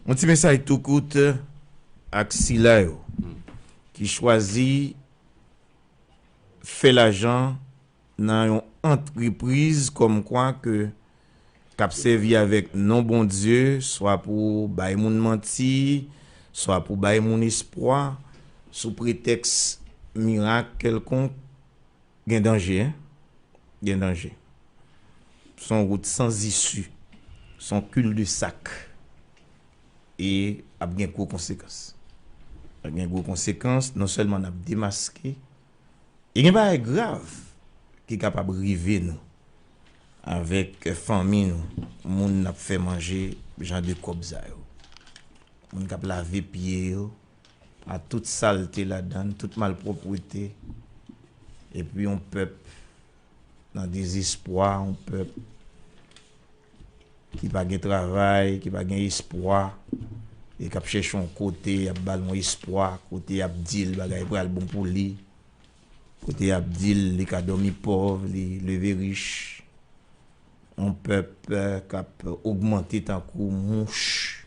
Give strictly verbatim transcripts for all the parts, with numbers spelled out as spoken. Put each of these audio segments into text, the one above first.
Yon ti mesaj tou kout ak sila yo ki chwazi fè lajan nan yon antrepriz kòmkwa ke k ap sèvi avèk non Bondye, swa pou bay moun manti, swa pou bay moun espwa, sou pretèks mirak kèlkonk, gen danje, en. Gen danje. Se yon wout san zisi. Se yon kil de sak. E ap gen gwo konsekans. Ap gen gwo konsekans, non sèlman n ap demaske, e gen bagay grav ki kapab rive nou avèk fanmi nou, moun n ap fè manje, jan de kòb sa yo. Moun k ap lave pye yo, a tout salte ladan l, tout malpwòpte, epi yon pèp nan dezespwa, yon pèp ki pa gen travay, ki pa gen espwa, e k ap chèche yon kote, y ap ba l yon espwa, kote y ap di l bagay pral bon pou li, kote y ap di l li ka dòmi pòv, li leve rich. Yon pèp, eh, k ap ogmante tankou mouch,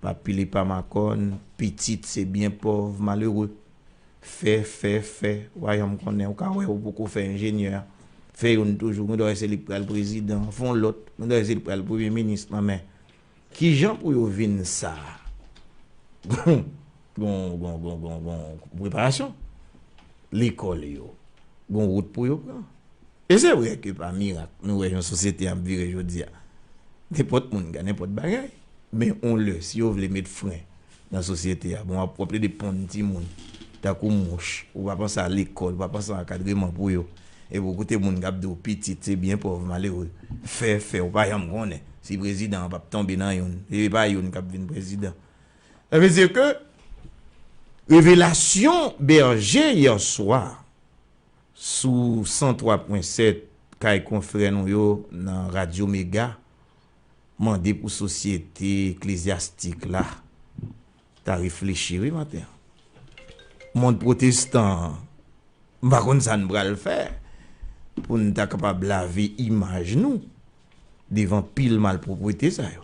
pa pile pa makòn, pitit se byen pòv, malere. Fè, fè, fè, ou pa janm konnen, ou ka wè ou poko fè enjenyè. Fè youn toujou, gen dwa se li k pral prezidan, fè yon lòt, gen dwa se li k pral premye minis nan men. Kijan pou yo vin sa? Gon, gon, gon, gon, gon preparasyon. Lekòl yo, gon wout pou yo pran. E se vre ke pa mirak, nou wè yon sosyete ap vire jodi a. Nenpòt moun ka nenpòt bagay. Men yon lè, si yo vle met fren nan sosyete a, bon, w ap, w ap plede ponn timoun, tankou mouch. Ou pa panse a lekòl, ou pa panse a ankadreman pou yo. Epi w koute moun k ap di w pitit, se byen pòv, malere. Fè, fè, ou pa janm konnen si prezidan an p ap tonbe nan youn. E pa youn k ap vin prezidan. Sa vle di ke revelasyon Bèje yè swa sou san twa pwen sèt kay konfrè nou yo nan Radyo Mega mande pou sosyete eklezyastik la ta reflechi, wi, maten an. Mond pwotestan an, m pa konn sa n pral fè pou n ta kapab lave imaj nou devan pil malpwoprete sa yo.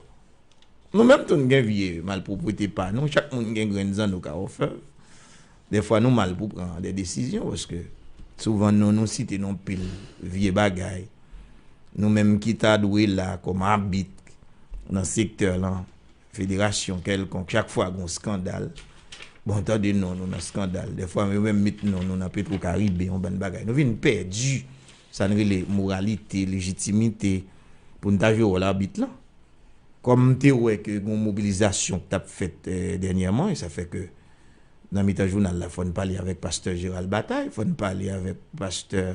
Nou menm tou n gen vye malpwoprete pa nou, chak moun gen grenn zanno ka ofè. Dèfwa nou mal pou pran de desizyon, paske souvan non nou site nan pil vye bagay. Nou menm ki ta dwe la kòm abit nan sektè lan, federasyon kèlkonk, chak fwa gon skandal, bon, tande non nou nan skandal. Dèfwa yo menm met non nou nan Petro Karibe, yon bann bagay. Nou vin pèdi sa n rele moralite, lejitimite pou n ta jwe wòl abit lan. Kòm m te wè ke gon mobilizasyon k t ap fèt, eh, dènyèman, e sa fè ke nan mitan jounal la, fò n pale avèk pastè Gérald Bataille, fò n pale avèk pastè,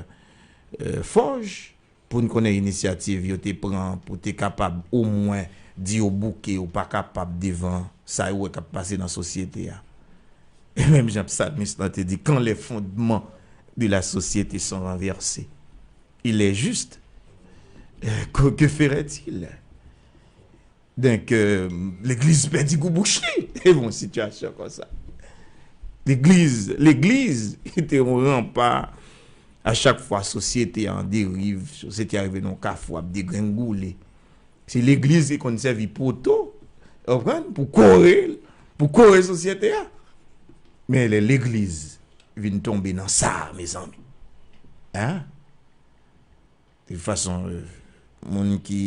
eh, Forge, pou n konnen inisyativ yo te pran pou te kapab omwen di yo bouke, yo pa kapab devan sa yo wè k ap pase nan sosyete a. E menm jan psalmis lan te di, quand les fondements de la société sont renversés, il est juste, euh, que, que ferait-il? Donk, euh, legliz pèdi gou bouch li. E bon, sitiyasyon konsa. Legliz, legliz, te yon ranpa a chak fwa sosyete a an deriv, sosyete a rive nan yon kafou, ap degrenngole. Se legliz ki konn sèvi poto, ou konprann, pou kore, pou kore sosyete a. Men lè legliz vin tonbe nan sa, mezanmi. Hein? De fason, euh, moun ki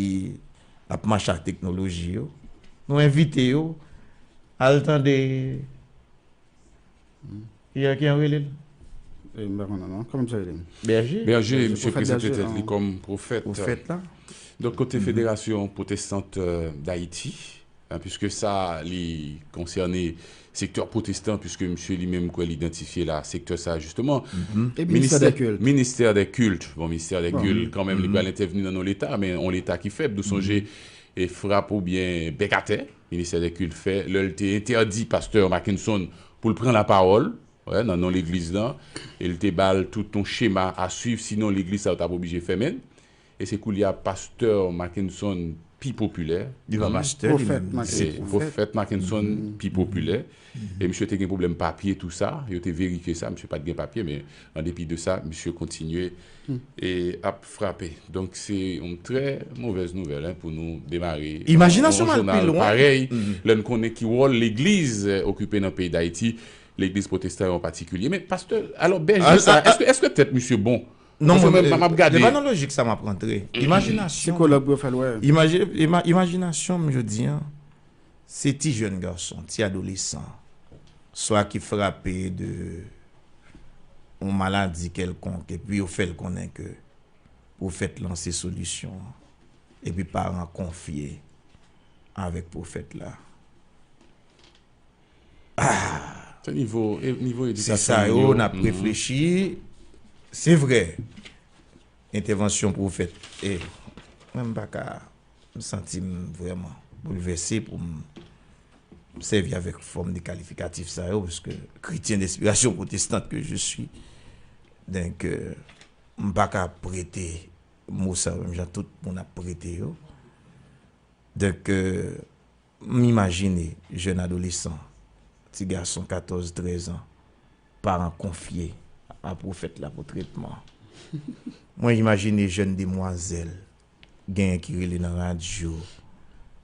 ap mache ak teknoloji yo, nou envite yo al tande, ki, ki an rele l? E, m pa konnen non. Kòman misye rele? Bèje. Bèje, misye prezante tèt li kòm pwofèt. Pwofèt la. Donk, kote Federasyon Pwotestant, euh, Dayiti, hein, puiske sa, li konsène sektè pwotestan, puiske misye li menm kwè l idantifye la sektè sa, jisteman. E ministè dè kilt. Ministè dè kilt. Bon, ministè dè kilt, kanmenm, li pral entèvni nan yon leta, men yon leta ki fèb. Nou sonje e frap oubyen bèk atè, ministè dè kilt fè, lè l te entèdi pastè Mackenson pou l pran lapawòl, wè, nan non legliz lan, e l te ba l tout yon chema a swiv, sinon legliz sa yo t ap oblije fèmen. E se koulye a pastè Mackenson pi popilè. Li pa pastè, li menm. Pwofèt Mackenson pi popilè. E misye te gen pwoblèm papye, tou sa. Yo te verifye sa, misye pa t gen papye, men an depi de sa, misye kontinye e ap frape. Donk, se yon trè movèz nouvèl, en, pou nou demare yon jounal parèy, lè n konnen ki wòl legliz, eh, okipe nan peyi Dayiti, legliz pwotestan yo an patikilye. Men, pastè, alò, bèje sa, èske, èske tèt misye bon? Non, mwen, m ap gade. Se pa nan lojik sa m ap rantre. Imajinasyon. Sikològ pou yo fè l wè. Imaji-, ima-, imajinasyon m jodi a, se ti jèn gason, ti adolesan, swa ki frape de yon maladi kèlkonk, epi yo fè l konnen ke pwofèt lan se solisyon an, epi paran konfye avèk pwofèt la. Ah! Se nivo, e, nivo edikasyon moun yo. Se sa yo, n ap reflechi. Se vre, entèvansyon pwofèt, e, mwen, m pa ka, m santi m vrèman boulvèse pou m sèvi avèk fòm de kalifikatif sa yo, paske chrétien d'inspiration protestante que je suis. Donk, euh, m pa ka prete mo sa yo menm jan tout moun ap prete yo. Donk, euh, m imajine jèn adolesan, ti gason katòz, trèz an, paran konfye a pwofèt la pou tretman. Mwen imajine jèn demwazèl, genyen ki rele nan radyo,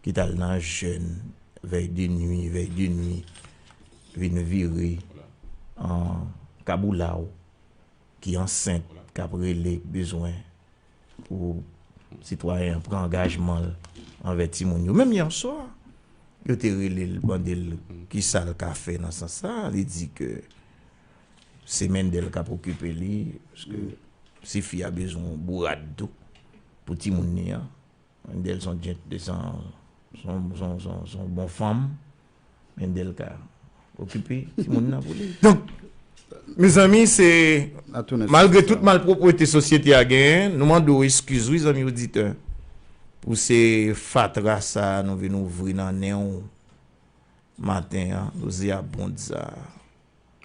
ki t al nan jèn, vèy de nwi, vèy de nwi, vin vire an kaboulaw, ki ansent, k ap rele, k bezwen pou sitwayen an pran angajman l anvè timoun yo. Menm yè swa, yo te rele l, mande l ki sa l ka fè nan sans sa. Li di ke se Mendel k ap okipe li, paske si fi a bezwen yon bourad tou pou timoun li an. Mendel se yon djent, se yon, se yon, se yon, se yon, se yon bon fanm. Mendel ka okipe timoun nan pou li. Donk, mezanmi, se, malgre tout malpwopwete sosyete a genyen, nou mande w eskiz, wi, zanmi oditè, pou se fatra sa a nou vin ouvri nan nen w maten an, noze abond sa a.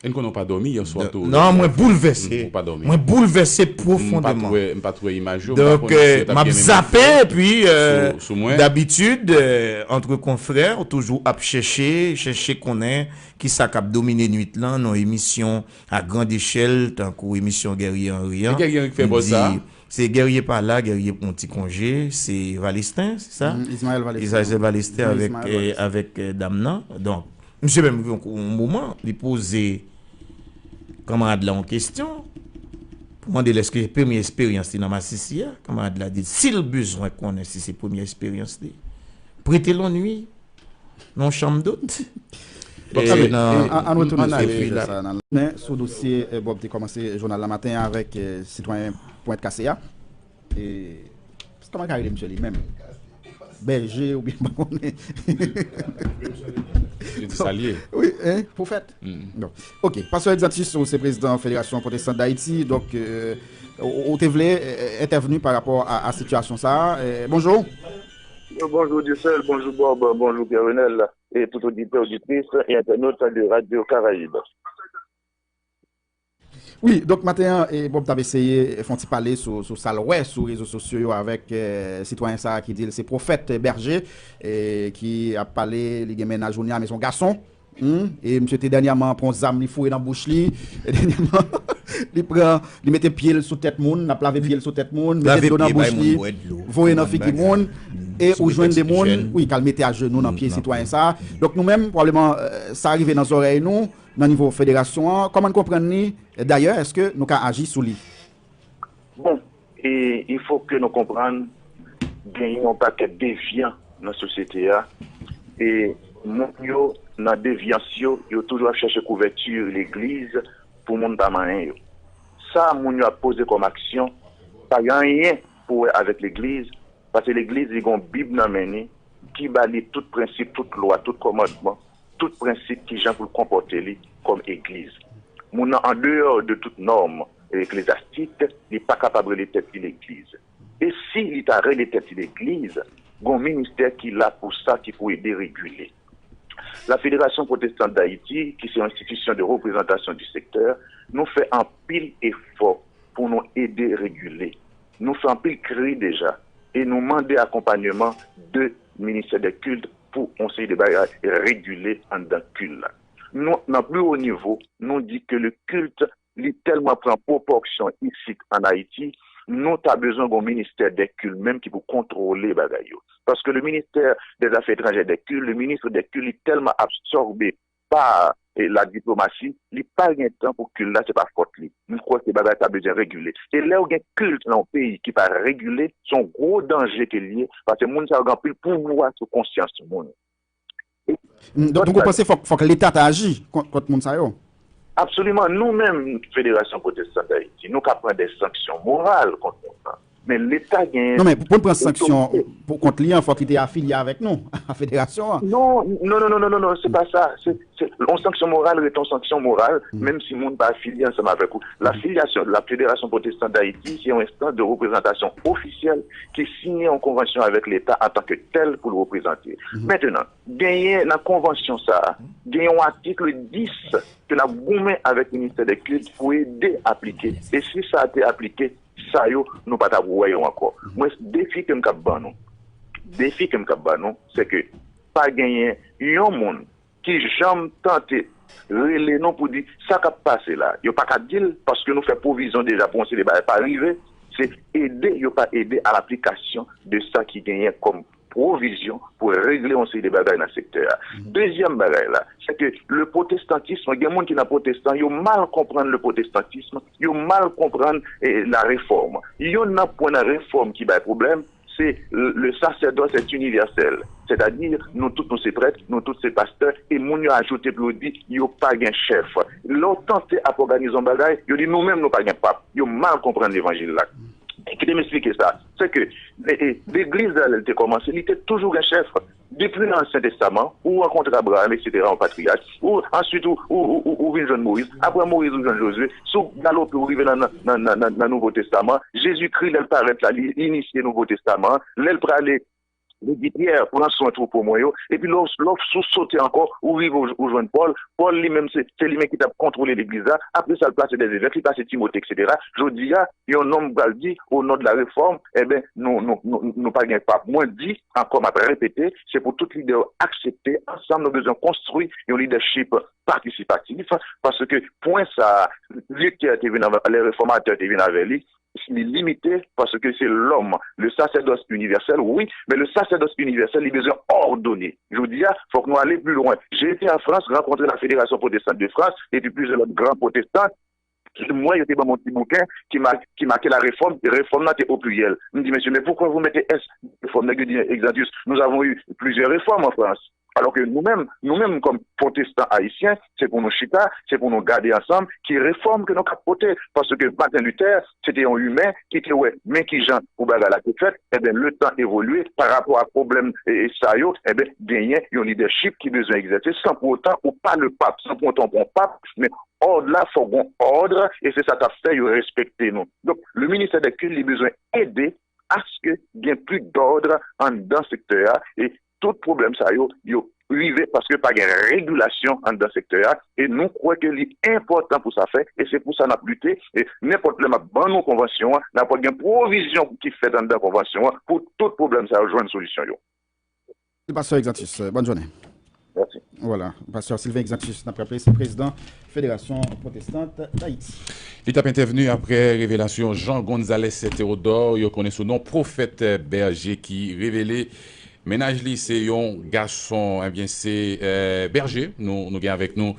E n konnen w pa dòmi yè swa tou. Non, mwen boulvèse. Ou pa dòmi. Mwen boulvèse pwofondèman. M pa t wè, m pa t wè imaj yo, m pa konnen si yo t ap gen menm efè sou, sou mwen. Donk, euh, m ap zape, epi, euh, dabitid, euh, antre konfrè, ou toujou ap chèche, chèche konnen ki sa k ap domine nwit lan, nan emisyon a grand echèl, tankou emisyon Guerrier Henry an. E Guerrier Henry k fè buzz sa a? Se Guerrier pa la, Guerrier pran ti konje, se Valestin, se sa? Mm, Ismaël Valestin. Ismaël Valestin avèk, euh, avèk, euh, dam nan. Donk, misye menm, yon, yon moman, li poze kanmarad la yon kesyon pou mande l èske se premye esperyans li nan masisi a. Kanmarad la di l si l bezwen konnen si se premye esperyans li, prete l yon nwi nan yon chanm dot. Bon, e, ann retounen sou dosye sa. Men sou dosye, eh, Bob te kòmanse jounal la maten an avèk, eh, sitwayen Pwent Kase a. E, kòman ka rele misye li menm? Bèje oubyen m pa konnen. Yo di sa l ye. Wi, hein, pwofèt. Bon. Ok, pastè Exantus, ou se prezidan Federasyon Pwotestan Dayiti, donk, euh, ou, ou te vle, euh, entèvni pa rapò a, a sitiyasyon sa a. Euh, bonjou. Bonjou Dieuseul, bonjou Bob, bonjou Pierre Renel, e tout oditè, oditris e entènot de Radio Caraïbe. Wi, donk maten an, e, Bob t ap eseye fè yon ti pale sou, sou sa l wè sou rezo sosyo yo avèk, e, sitwayen sa a ki di l se pwofèt Bèje, e, ki ap pale, li gen mennaj kounye a, men se yon gason. Hmm, e misye te dènyèman pran yon zam, li foure nan bouch li. E dènyèman, li pran, li mete pye l sou tèt moun, l ap lave pye l sou tèt moun, mete dlo nan bouch li, voye nan figi moun. E ou jwenn de moun, wi, k al mete ajenou nan pye sitwayen sa a. Donk nou menm, pwobableman, e, sa rive nan zòrèy nou, nan nivo federasyon an, kòman n konprann li? Dayè, èske nou ka aji sou li? Bon, e, il faut que nou konprann, gen yon pakèt devyan nan sosyete a, e moun yo, nan devyans yo, yo toujou ap chèche kouvèti legliz pou moun pa manyen yo. Sa moun yo ap poze kòm aksyon, pa gen anyen pou wè avèk legliz, paske legliz li gen yon Bib nan men li, ki ba li tout prensip, tout lwa, tout kòmandman, tout prensip kijan pou l konpòte li kòm egliz. Moun nan andeyò de tout nòm eklezyastik, li pa kapab rele tèt li legliz. E si li ta rele tèt li legliz, gen yon ministè ki la pou sa, ki pou ede regile. La Fédération Protestante d'Haïti, ki se yon enstitisyon de reprezantasyon di sektè, nou fè anpil efò pou nou ede regile. Nou fè anpil kri deja. e nou mande akonpanyeman de ministè de kilt pou yon seri de bagay regile anndan kilt la. Nou, nan pli wo nivo, nou di ke le kilt li tèlman pran pwopòsyon isit ann Ayiti, nou ta bezwen gon ministè de kilt menm ki pou kontwole bagay yo. Paske le ministè dè zafè etranjè de kilt, le ministre de kilt, li tèlman absòbe pa e la diplomasi, li pa gen tan pou kilt la, se pa fòt li. M kwè ke bagay sa bezwen regile. E lè w gen kilt nan yon peyi ki pa regile, se yon gwo danje ke l ye, paske moun sa yo gen anpil pouvwa sou konsyans moun. Donk, donk ou panse fòk, fòk Leta ta aji kont, kont moun sa yo? Absoliman. Nou menm, Federasyon Pwotestan Dayiti, nou ka pran de sanksyon moral kont moun nan. Men Leta gen... Non, men pou n pran sanksyon pou kont li an, fòk li te afilye avèk nou, a federasyon an. Non, non, non, non, non, non, se pa sa. Se, se, yon sanksyon moral rete yon sanksyon moral, menm si moun pa afilye ansanm avèk ou. Lafilyasyon, la Fédération Protestante d'Haïti, se yon enstans de reprezantasyon ofisyèl ki siyen yon konvansyon avèk Leta antanke tèl pou l reprezante. Mentenan, genyen nan konvansyon sa a, genyen yon atik dis ke n ap goumen avèk ministè de kilt pou ede aplike. E si sa te aplike, sa yo, nou pa t ap wè yo ankò. Mwen, defi ke m k ap ban nou, defi ke m k ap ban nou, se ke pa genyen yon moun ki janm tante rele nou pou di sa k ap pase la. Yo pa ka di l, paske nou fè pwovizyon deja pou yon seri de bagay pa rive. Se ede yo pa ede a laplikasyon de sa ki genyen kòm pwovizyon pou regle yon seri de bagay nan sektè a. Dezyèm bagay la, se ke le pwotestantism, gen moun ki nan pwotestan, yo mal konprann le pwotestantism, yo mal konprann eh, la réforme. Youn nan pwen nan refòm ki bay pwoblèm, se le sacerdoce est universel. Sètadi, nou tout nou se prèt, nou tout se pastè, e moun yo ajoute pou yo di yo pa gen chèf. Lè w tante ap òganize yon bagay, yo di nou menm nou pa gen pap. Yo mal konprann levanjil la. Kite m esplike sa. Se ke e, e, legliz la, lè l te kòmanse, li te toujou gen chèf. Depi nan Ansyen Testaman, ou rankontre Abraram, etsetera, yon patriyach, ou answit ou, ou, ou, ou, ou vin jwenn Moyiz, apre Moyiz ou jwenn Jozye, si w galope ou rive nan, nan, nan, nan, nan, nan Nouvo Testaman, Jezikri lè l parèt la, li inisye Nouvo Testaman an, lè l prale, li di Pyè, pran swen twoupo mwen yo, epi lè w, lè w sou sote ankò, ou rive ou, ou jwenn Pòl, Pòl li menm se, se li menm ki t ap kontwole legliz la, apre sa l plase dèzevèk, li plase Timote, etsetera. Jodi a, yon nonm pral di, o non de la refòm, enben, nou, nou, nou, nou pa gen pap. Mwen di, ankò m ap repete, se pou tout lidè yo aksepte, ansanm nou bezwen konstwi yon lidèchip patisipatif, paske pwen sa a, Luther te vin avè, lè refòmatè te vin avè li, li limite, paske se lòm, le sacerdoce universel, wi, men le sacerdoce universel, li bezwen òdone. Jodi a, fòk nou ale pli lwen. J'étais en France, rencontré la Fédération Protestante de France, epi plizyè lòt gran pwotestan, m wè yo te ban m yon ti bouken ki ma, ki make la réforme, refòm nan te o pliryèl. M di, mesye, men poukwa vous mettez S de réforme? Nèg yo di, Exantus, nous avons eu plusieurs réformes en France. Alò ke nou menm, nou menm kòm pwotestan ayisyen, se pou nou chita, se pou nou gade ansanm ki refòm ke nou ka pote. Paske Martin Luther, se te yon imen ki te wè men kijan pou bagay la te fèt, enben, letan evolye, pa rapò a pwoblèm e, e sa yo, enben, genyen yon lidèchip ki bezwen egzèse, san pou otan ou pa le pap, san pou otan ou pa yon pap, men òd la, fòk gon òd, e se sa k ap fè yo respekte nou. Donk, le ministè de kilt, li bezwen ede aske gen pli dòd anndan sektè a, e tout pwoblèm sa yo, yo rive paske pa gen regilasyon anndan sektè a, e nou kwè ke li enpòtan pou sa fè, e se pou sa n ap lite, e nenpòt lè m ap ban nou konvansyon an, n ap wè gen pwovizyon ki fèt anndan konvansyon an pou tout pwoblèm sa yo jwenn solisyon yo. Se pastè Exantus, bòn jounen. Mèsi. Vwala, pastè Sylvain Exantus, n ap raple, se prezidan Federasyon Pwotestant Dayiti. Li t ap entèvni aprè revelasyon Jean Gonzalez Théodore, yo konnen sou non Pwofèt Bèje, ki revele mennaj li se yon gason, ebyen, se eh, Bèje, nou, nou gen avèk nou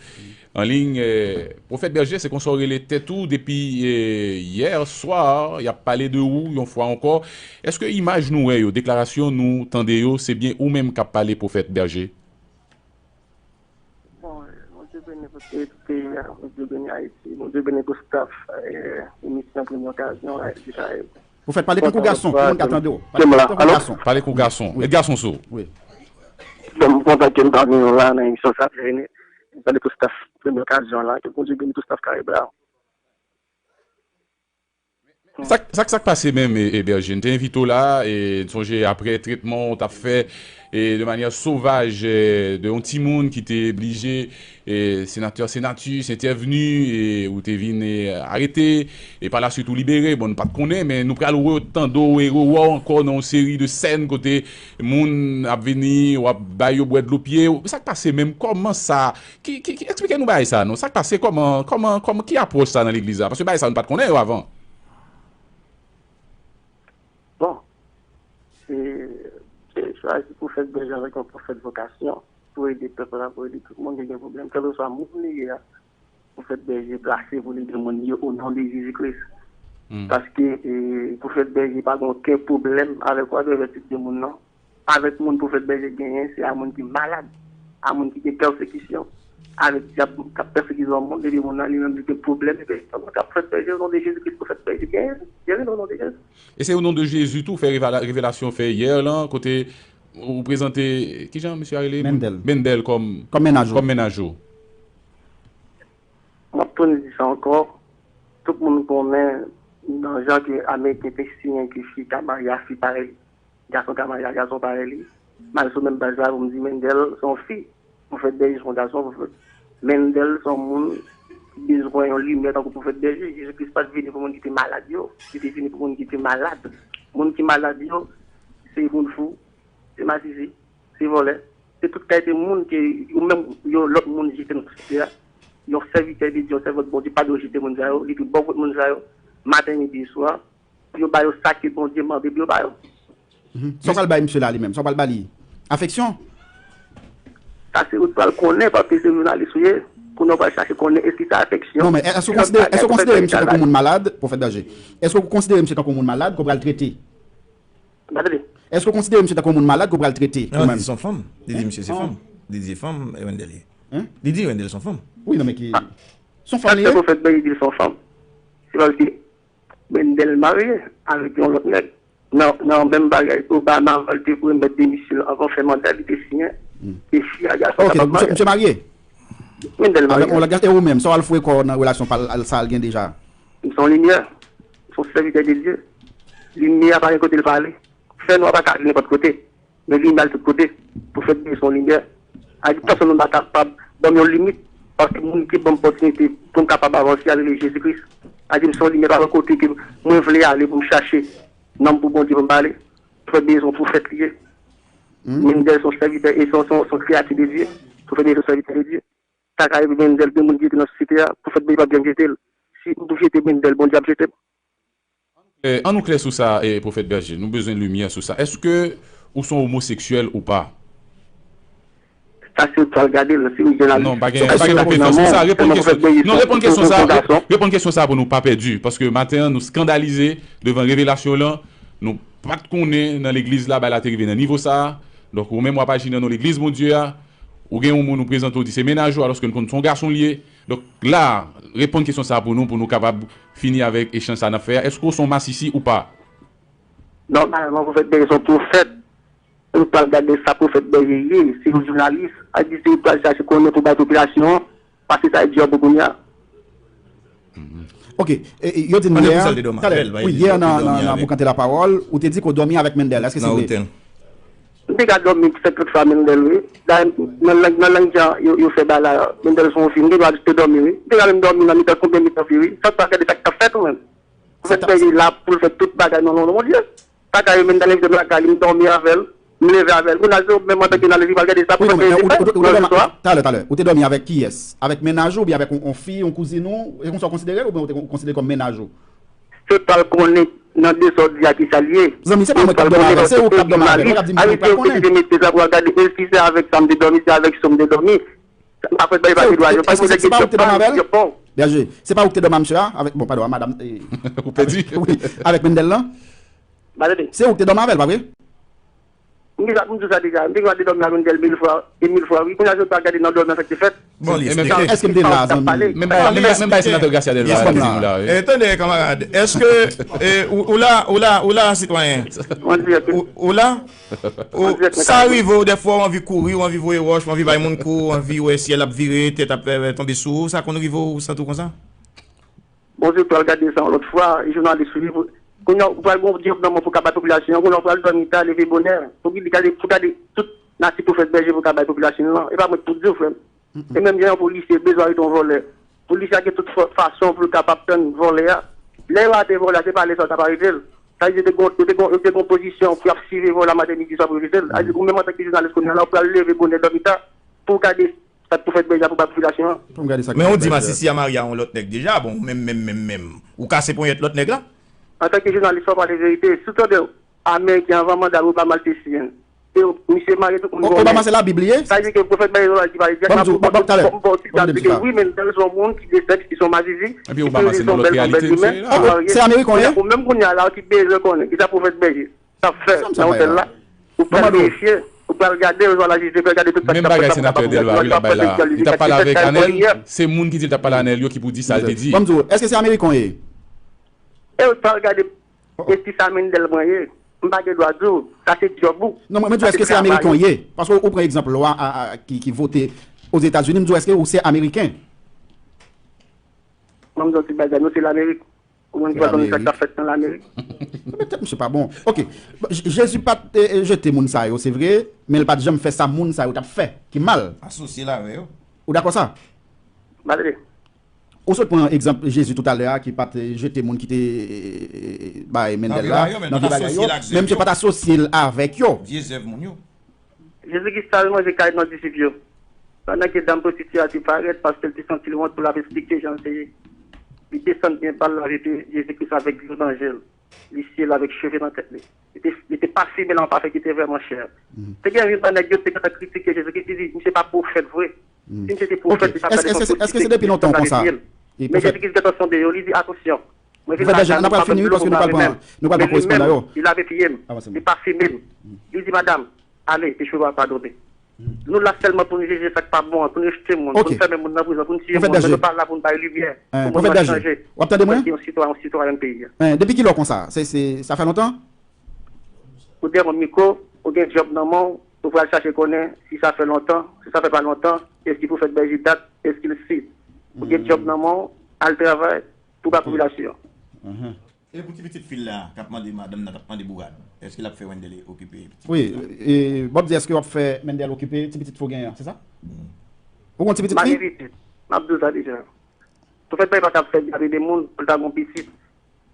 an liy. Eh, Pwofèt Bèje, se konsa w rele tèt ou depi eh, yè swa, y ap pale de ou yon fwa ankò. Èske imaj nou wè yo, deklarasyon nou tande yo, se byen ou menm k ap pale, Pwofèt Bèje? Bon, Bondye beni tout peyi a, Bondye beni Ayiti, Bondye beni tout staff emisyon Premye Okazyon a, Ayiti Karayib. Pwofèt, pale tankou gason, pou moun ka tande w. Pale tankou gason. Pale kou gason. Met gason sou. Wi. Bon, m kontan ke m pami nou la nan emisyon sa, pale pou staff Premye Okazyon la, ke Bondye beni tout staff Karayib la. Sa k sa k pase menm, Bèje? M te envite w la, e n sonje apre tretman w t ap fè, e de manyè sovaj, e, de yon timoun ki te blije, e, senatè Senatus entèvni, e ou te vin, e, arete, e pa la swit ou libere. Bon, nou pa t konnen, men nou pral retande w e rewè w ankò nan yon seri de sèn kote moun ap vini, w ap bay yo bwè dlo pye. Sa k pase menm? Kòman sa? Ki, ki, ki, eksplike nou bagay sa, non? Sa k pase? Kòman, kòman, kòman, ki apwòch sa nan legliz la? Paske bagay sa, nou pa t konnen yo avan. Bon, se, se chwazi pwofèt Bèje avèk yon pwofèt vokasyon pou ede pèp la, pou ede tout moun ki gen pwoblèm, kèlkeswa moun li ye a. Pwofèt Bèje plase pou l ede moun yo o non de Jezi Kris. Paske, e, pwofèt Bèje pa gen okenn pwoblèm avèk wadrèvètid de moun, non. Avèk moun pwofèt Bèje genyen, se a moun ki malad, a moun ki gen pèsekisyon, avèk dyab k ap pèsekite yon moun, epi moun nan li menm li gen pwoblèm, epi kòman k ap pwofèt Bèje, o non de Jezi Kris, pwofèt Bèje genyen, genyen o non de Jezi. E se o non de Jezi tou, fè revela-, revelasyon fè yè lan, kote ou prezante, kijan misye a rele? Mendel. Mendel kòm, kòm mennaj ou. Kòm mennaj ou. M ap tounen di sa ankò. Tout moun konnen nan jan ke Ameriken te siyen ke fi ka marye a fi parèy li, gason ka marye a gason parèy li. M al sou menm paj la pou m di Mendel se yon fi, pwofèt Bèje se yon gason, pwofèt Mendel se yon moun ki bezwen yon limyè tankou pwofèt Bèje. Jezi Kris pa t vini pou moun ki te malad yo, li te vini pou moun ki te malad. Moun ki malad yo, se moun fou, se masisi, se vòlè, se tout kalite moun ke yo menm, yo lòt moun jete nan sosyete a. Yon sèvitè de Dye, yon sèvant Bondye pa dwe jete moun sa yo, li dwe bò kot moun sa yo, maten, midi e swa, pou yo ba yo sa ke Bondye mande pou yo ba yo. Sa w pral bay misye la li menm? Sa w pral ba li? Afeksyon? Sa se ou t pral konnen, paske se jounalis ou ye. Kounye a w pral chache konnen eski se afeksyon. Non, men èske w konsidere, èske w konsidere misye tankou moun malad, pwofèt Bèje? Èske w konsidere misye tankou moun malad ke w pral trete? Èske w konsidere misye tankou moun malad ke w pral trete ou menm? Non, li di se yon fanm. Li di misye se fanm. Li di se fanm, e, Wendell ye. Li di Wendell se yon fanm. Wi, non, men ki, se yon fanm li ye? Sa pwofèt Bèje di l se yon fanm. Se paske Mendel marye avèk yon lòt nèg. Nan, nan menm bagay, Obama, avan l te pou remèt demisyon l, avan fen manda, li te siyen. E fi a gason kapab marye. Ok, misye marye? Mendel marye. Avèk yon lòt gason, e ou menm, sa w al foure kò w nan relasyon pa l, sa l gen deja? M se yon limyè. M se yon sèvitè de Dye. Limyè a pa gen kote l pa ale. Fènwa pa ka ale nenpòt kote. Men li mal tout kote. Pwofèt Bèje se yon limyè. A di pèsonn moun pa kapab ban m yon limit, paske moun ki ban m opòtinite pou m kapab avanse a rele Jezi Kris. A di m se yon limyè, pa gen kote ke mwen vle ale pou m chache nanm pou Bondye pou m pale. Pwofèt Bèje se yon pwofèt li ye. Mendel se yon sèvitè e se yon, se yon, se yon kreyati de Dye. Pwofèt Bèje se yon sèvitè de Dye. Sa ka rive Mendel, gen moun ki rete nan sosyete a, pwofèt Bèje p ap janm jete l. Si m pou jete Mendel, Bondye ap jete m. Eh, ann nou klè sou sa, eh, Pwofèt Bèje, nou bezwen limyè sou sa. Èske ou se yon omoseksyèl ou pa? Sa se ou t pral gade l, si ou jounalis. Non, pa gen, pa gen tapè fè sou sa. Reponn kesyon, non, reponn kesyon sa, reponn kesyon sa pou nou pa pèdi. Paske maten an, nou eskandalize devan revelasyon lan. Nou pa t konnen nan legliz la, bagay la te rive nan nivo sa a. Donk, ou menm w ap aji nan non legliz Bondye a. Ou gen yon moun ou prezante w di se mennaj ou, alòske n konn se yon gason li ye. Donk, la, reponn kesyon sa a pou nou, pou nou kapab fini avèk echanj sa n ap fè a. Èske w se yon masisi ou pa? Nòmalman, pwofèt Bèje se yon pwofèt. Nou pral gade sa pwofèt Bèje ye. Se yon jounalis. Sa di se li pral chache konnen pou bay popilasyon an. Paske sa e djòb ou kounye a. Ok, e, e, yo di n yè, talè, wi, yè nan, nan, nan Boukante Lapawòl, ou te di ke w dòmi avèk Mendel. Èske se vre? M te ka dòmi senkant fwa Mendel, wi. Dayè, nan lang, nan lang jan yo, yo fè bagay la, Mendel se yon fi. M gen dwa jis te dòmi, wi. M te ka menm dòmi nan mitan, konbyen mitan fi, wi. Sa pa gade sa k ap fèt ou menm. Pwofèt Bèje la pou l fè tout bagay nan non Bondye. Sa ka rive Mendel envite m lakay li, m dòmi avè l, m leve avè l. Kounye a, se ou menm antanke jounalis ki pral gade sa, pwofèt Bèje fè nan lè swa. Talè, talè. Ou te dòmi avèk kiyès? Avèk mennaj ou oubyen avèk yon, yon fi, yon kouzin ou? E konsa w konsidere l oubyen ou te konsidere kòm mennaj ou? Se pa l konnen nan de sa w di a kisa l ye. Zanmi, se pa mwen k ap dòmi avè l, se ou k ap dòmi avè l. Ou k ap di m ou pa konnen. Mete sa pou al gade, e si se avèk sa m te dòmi, se avèk sa m te dòmi. Pwofèt Bèje pa gen dwa, yo pa poze kesyon. Bèje, se pa ou k te dòmi a misye a? Avèk, bon, padon, a madanm, eh, ou pèdi. Wi, avèk Mendel lan? Se ou k te dòmi avè l, pa vre? M deja, m di w sa deja. M te dwa te dòmi avè Mendel mil fwa e mil fwa, wi. Kounye a, se ou t pral gade nan dòmi an sa k te fèt. Bon, li eksplike. Èske m te la, zanmi? Menm bagay, menm bagay senatè Gracia Delva te di nou la, wi. Eh, tande, kanmarad. Èske, eh, ou, ou la, ou la, ou la, sitwayen? Ou, ou la? Ou, sa rive w, dèfwa, w anvi kouri, w anvi voye wòch, w anvi bay moun kou, w anvi wè syèl ap vire, tèt ap, eh, tonbe sou ou, sa konn rive w, ou santi w konsa? Bon, se pral gade sa yon lòt fwa, jounalis, wi. Kounye a, ou pral gon djòb nan men w pou ka bay popilasyon an, kounye a, ou pral dòmi ta, leve bonè. Pou gade, pou gade tout Nati Pwofèt Bèje pou ka bay popilasyon lan. E pa mwen ki pou di w, frè m. E menm jan an, polisye bezwen arete yon vòlè. Polisye a gen tout fa- fason pou l kapab tann vòlè a. Lè yo arete vòlè a, se pa lè sa yo t ap arete l. Sa vle di, yo te gon, yo te gon, yo te gon pozisyon pou y ap siveye vòlè a maten, midi, swa pou yo jete l. Sa vle di, ou menm antanke jounalis kounye a la, ou pral leve bonè dòmita pou w gade sa k pou fèt Bèje a pou bay popilasyon an. Pou m gade sa k pou fèt Bèje a. Men ou di m asisi a marye a yon lòt nèg deja, bon, ou menm, menm, menm, menm. Ou kase ponyèt lòt nèg la? Antanke jounalis, fò w pale verite. Si w tande Ameriken anvan manda Obama l te siyen. E misye marye tout moun konnen. Obama se Labib li ye? Sa vle di ke pwofèt Bèje la ki pale di a, m ap ba w talè. M ba w sitati ke wi, men se yon moun ki desann, ki se yon mazizi, ki se yon bèl fanm, bèl imen, ki marye. Se Ameriken w ye? Ou menm kounye a la ki bezwen konnen kisa pwofèt Bèje t ap fè nan otèl la. Ou pral verifye, ou pral gade, ou pral gade tout sa k t ap fèt la, ou pral gade tout sa k t ap fèt la. Li t ap pale avèk Anèl, se moun ki di l t ap pale a Anèl yo ki pou di sa l te di. Ban m di w, èske se Ameriken w ye? E ou pral gade E si sa Mendel mwen ye, m pa gen dwa di w, sa se djòb ou. Non, mwen, mwen di w, èske se Ameriken w ye? Paske ou pran egzanp lwa a, a, ki, ki vote Ozetazini, m di w, èske ou se Ameriken? Mwen, m di w ti bagay, nou se Lamerik. Ou konn sa k ap fèt nan Lamerik? Men tèt misye pa bon. Ok. Bon, Je- Jezi pa t, e, e, jete moun sa yo, se vre, men l pa t janm fè sa moun sa yo t ap fè, ki mal. Asosye l avè yo. Ou dakò sa? Malere. Ou sot pran egzanp Jezi toutalè a ki pa t jete moun ki te, e, e, e, bay Mendel la nan vye bagay yo, men misye pa t asosye l avèk yo. Vye zèv moun yo. Jezi Kris t al manje kay nan disip yo. Pandan ke dam pwostitye a te parèt paske l te santi l wont pou l ap esplike jan l te ye. Li desann byen pa l, l ap jete Jezi Kris avèk dlo nan je l. Li siye l avèk cheve nan tèt li. Li te, li te pafime l a yon pafen ki te vrèman chè. Te gen youn nan nèg yo te gentan kritike Jezi Kris, li di, "Misye pa pwofèt vre. Si misye te pwofèt, li t ap gade son kritike ki te sanble vye l." Men Jezi Kris gentan sonde yo, li di, "Atansyon. Mwen vin la kay mwen, m pa menm dlo pou m lave men m." Li lave pye m, li pafime m. Li di, "Madanm, ale, peche w a padone." Nou la sèlman pou n jije sa k pa bon an, pou n rejte moun, pou n fèmen moun nan prizon, pou n tiye moun, men nou pa la pou n bay limyè pou moun nan chanje, pou n rete yon sitwayen, yon sitwayèn peyi a. Depi kilè w konsa? Se, se, sa fè lontan? Ou dèyè yon mikwo, ou gen djòb nan men w, ou pral chache konnen si sa fè lontan, si sa fè pa lontan, èske pwofèt Bèje dat, èske l si. Ou gen djòb nan men w, al travay pou ba popilasyon an. E pou ti pitit fi l la k ap mande madanm nan, k ap mande bourad, èske l ap fè Wendelle okipe pitit fi l la? Wi, e, Bob di èske w ap fè Mendel okipe ti pitit fi w genyen an, se sa? Ou gon ti pitit fi? M pa gen pitit. M ap di w sa deja. Pwofèt Bèje pa t ap fè gade de moun pou l ta gon pitit.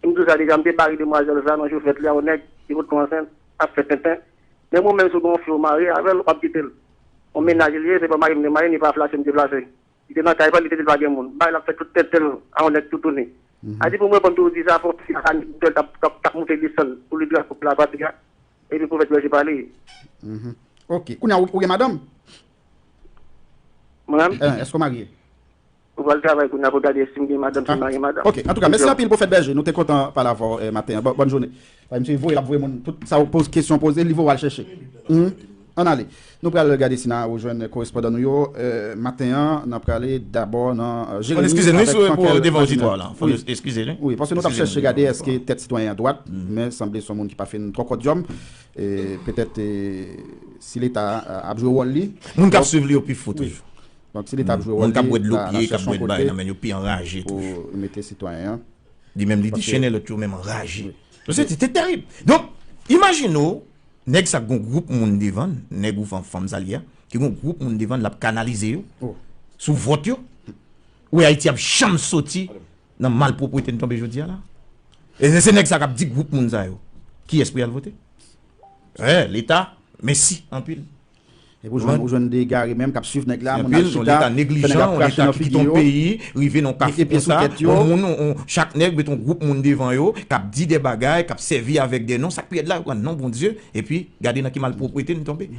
M di w sa deja, m te bare demwazèl sa nan jou fèt li a, yon nèg ki fout tou ansent, ap fè tenten. Men mwen menm, si w gen yon fi w marye avè l, w ap kite l. Yon mennaj li ye, se pa mari m te marye, ni pa flase m te flase. Li te nan kay pa l, li te di l pa gen moun. Bagay la ap fè tout tenten l a yon nèg toutouni. A di pou m reponn tou, ou di sa, fò fi a ka ni koutèl t ap, t ap, t ap moute desann pou li drapo pou lapatri a. Epi pwofèt Bèje pale. Ok. Kounye a, ou, ou gen madanm? Mwen menm? Eh, èske w marye? Ou pral travay kounye a pou gade si m gen madanm, si m pa gen madanm. Ok. Antouka, mèsi anpil, pwofèt Bèje. Nou te kontan pale avè w, eh, maten an. Bòn, bòn jounen. Misye voye, l ap voye moun, tout sa w poze, kesyon poze, li voye w al chèche. Ann ale. Nou pral gade si n a rejwenn korespondan nou yo, eh, maten an. N ap prale dabò nan, eh, Jeremi avèk Frankel Maginel. Fò n eskize nou, si w devan oditwa la. Fò n eskize nou. Wi, paske nou t ap chèche gade èske tèt sitwayen an dwat, men sanble se yon moun ki pa fin twò kòdyòm. E petèt, eh, si Leta, eh, ap jwe wòl li. Moun k ap swiv li yo pi fou toujou. Donk, si Leta ap jwe wòl li, Leta ap chèche yon kote pou mete sitwayen an. Li menm, li dechennen, lòt yo menm anraje. Mesye, se te terib. Donk, imajine w, nèg sa gon gwoup moun devan l, nèg ou fanm, fanm sa li a, ki gon gwoup moun devan l, l ap kanalize yo sou vòt yo. Ou wè Ayiti ap janm soti nan malpwoprete n tonbe jodi a la? E se, se nèg sa k ap di gwoup moun sa yo kiyès pou y al vote. Eh, Leta, mèsi anpil. Epi ou jwenn, ou jwenn de egare menm k ap swiv nèg la, moun al chita, fè nèg ap krache nan figi yo, mete pye sou tèt yo. Yon moun, yon, chak nèg met yon gwoup moun devan yo, k ap di de bagay, k ap sèvi avèk de non, sa k pi rèd la, yo pran non Bondye, epi gade nan ki malpwoprete n tonbe.